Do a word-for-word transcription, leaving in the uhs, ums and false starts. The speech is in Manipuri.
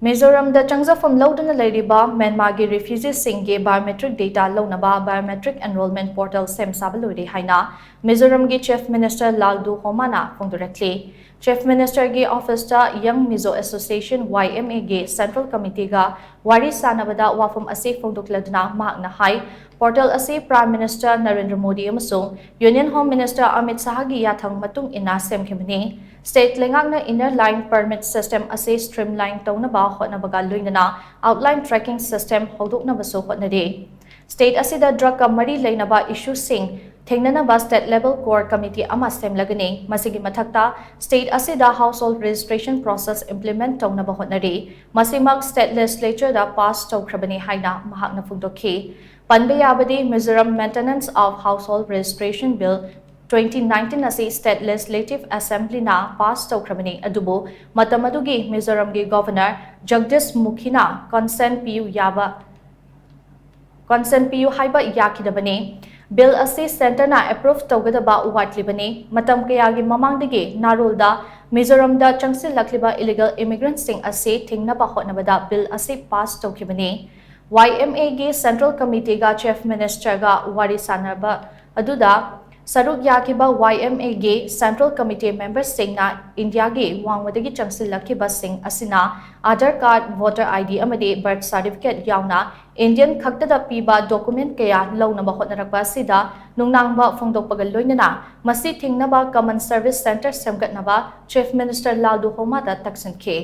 ꯃꯤꯖꯣꯔꯥꯝꯗ ꯆꯪꯖꯐꯝ ꯂꯧꯗꯨꯅ ꯂꯩꯔꯤꯕ ꯃ꯭ꯌꯥꯟꯃꯥꯔꯒꯤ refugeeꯁꯤꯡꯒꯤ biometric data ꯂꯧꯅꯕ biometric enrollment portal ꯁꯦꯝ ꯁꯥꯕ ꯂꯣꯏꯔꯦ ꯍꯥꯏꯅ ꯃꯤꯖꯣꯔꯥꯝꯒꯤ Chief Minister ꯂꯥꯜꯗꯨ ꯍꯣꯃꯥꯅ ꯐꯣꯡꯗꯣꯔꯛꯂꯤ꯫ Chief Ministerꯒꯤ officeꯇ Young Mizo Association, YMAꯒꯤ Central Committeeꯒ ꯋꯥꯔꯤ ꯁꯥꯟꯅꯕꯗ ꯋꯥꯐꯝ ꯑꯁꯤ ꯐꯣꯡꯗꯣꯛꯂꯗꯨꯅ ꯃꯍꯥꯛꯅ ꯍꯥꯏ, portal ꯑꯁꯤ Prime Minister ꯅꯔꯦꯟꯗ꯭ꯔ ꯃꯣꯗꯤ ꯑꯃꯁꯨꯡ Union Home Minister ꯑꯃꯤꯠ ꯁꯥꯍꯒꯤ ꯌꯥꯊꯪ ꯃꯇꯨꯡ ꯏꯟꯅ ꯁꯦꯝꯈꯤꯕꯅꯤ꯫ State ꯂꯩꯉꯥꯛꯅ inner line permit system ꯑꯁꯤ streamline ꯇꯧꯅꯕ ꯍꯣꯠꯅꯕꯒ ꯂꯣꯏꯅꯅ outline tracking system ꯍꯧꯗꯣꯛꯅꯕꯁꯨ ꯍꯣꯠꯅꯔꯤ꯫ State ꯑꯁꯤꯗ drugꯀ ꯃꯔꯤ ꯂꯩꯅꯕ issueꯁꯤꯡ ꯊꯦꯡꯅꯅꯕ state level core committee ꯑꯃ ꯁꯦꯝꯂꯒꯅꯤ꯫ ꯃꯁꯤꯒꯤ ꯃꯊꯛꯇ, state ꯑꯁꯤꯗ household registration process implement ꯇꯧꯅꯕ ꯍꯣꯠꯅꯔꯤ꯫ ꯃꯁꯤꯃꯛ state legislatureꯗ pass ꯇꯧꯈ꯭ꯔꯕꯅꯤ ꯍꯥꯏꯅ ꯃꯍꯥꯛꯅ ꯐꯣꯡꯗꯣꯛꯈꯤ꯫ ꯄꯟꯕ ꯌꯥꯕꯗꯤ, Mizoram Maintenance of Household Registration Bill twenty nineteen ꯑꯁꯤ state legislative assemblyꯅ pass ꯇꯧꯈ꯭ꯔꯕꯅꯤ, ꯑꯗꯨꯕꯨ ꯃꯇꯝ ꯑꯗꯨꯒꯤ ꯃꯤꯖꯣꯔꯥꯝꯒꯤ governor ꯖꯒꯗꯤꯁ ꯃꯨꯈꯤꯅ consent ꯄꯤꯌꯨ ꯌꯥꯕ consent ꯄꯤꯌꯨ ꯍꯥꯏꯕ ꯌꯥꯈꯤꯗꯕꯅꯤ꯫ Bill ꯑꯁꯤ centreꯅ approve ꯇꯧꯒꯗꯕ ꯋꯥꯠꯂꯤꯕꯅꯤ꯫ ꯃꯇꯝ ꯀꯌꯥꯒꯤ ꯃꯃꯥꯡꯗꯒꯤ ꯅꯥꯔꯣꯜꯗ ꯃꯤꯖꯣꯔꯥꯝꯗ ꯆꯪꯁꯤꯜꯂꯛꯂꯤꯕ illegal immigrantꯁꯤꯡ ꯑꯁꯤ ꯊꯤꯡꯅꯕ ꯍꯣꯠꯅꯕꯗ bill ꯑꯁꯤ pass ꯇꯧꯈꯤꯕꯅꯤ꯫ YMAꯒꯤ Central Committeeꯒ Chief Ministerꯒ ꯋꯥꯔꯤ ꯁꯥꯟꯅꯕ ꯑꯗꯨꯗ ꯁꯔꯨꯛ ꯌꯥꯈꯤꯕ YMAꯒꯤ Central Committee memberꯁꯤꯡꯅ ꯏꯟꯗꯤꯌꯥꯒꯤ ꯋꯥꯡꯃꯗꯒꯤ ꯆꯪꯁꯤꯜꯂꯛꯈꯤꯕꯁꯤꯡ ꯑꯁꯤꯅ Aadhaar card, voter ID ꯑꯃꯗꯤ birth certificate ꯌꯥꯎꯅ Indian ꯈꯛꯇꯗ ꯄꯤꯕ document ꯀꯌꯥ ꯂꯧꯅꯕ ꯍꯣꯠꯅꯔꯛꯄ ꯑꯁꯤꯗ ꯅꯨꯡꯅꯥꯡꯕ ꯐꯣꯡꯗꯣꯛꯄꯒ ꯂꯣꯏꯅꯅ ꯃꯁꯤ ꯊꯤꯡꯅꯕ common service centre ꯁꯦꯝꯒꯠꯅꯕ Chief Minister ꯂꯥꯜꯗꯨ ꯍꯣꯃꯥꯗ ꯇꯛꯁꯤꯟꯈꯤ꯫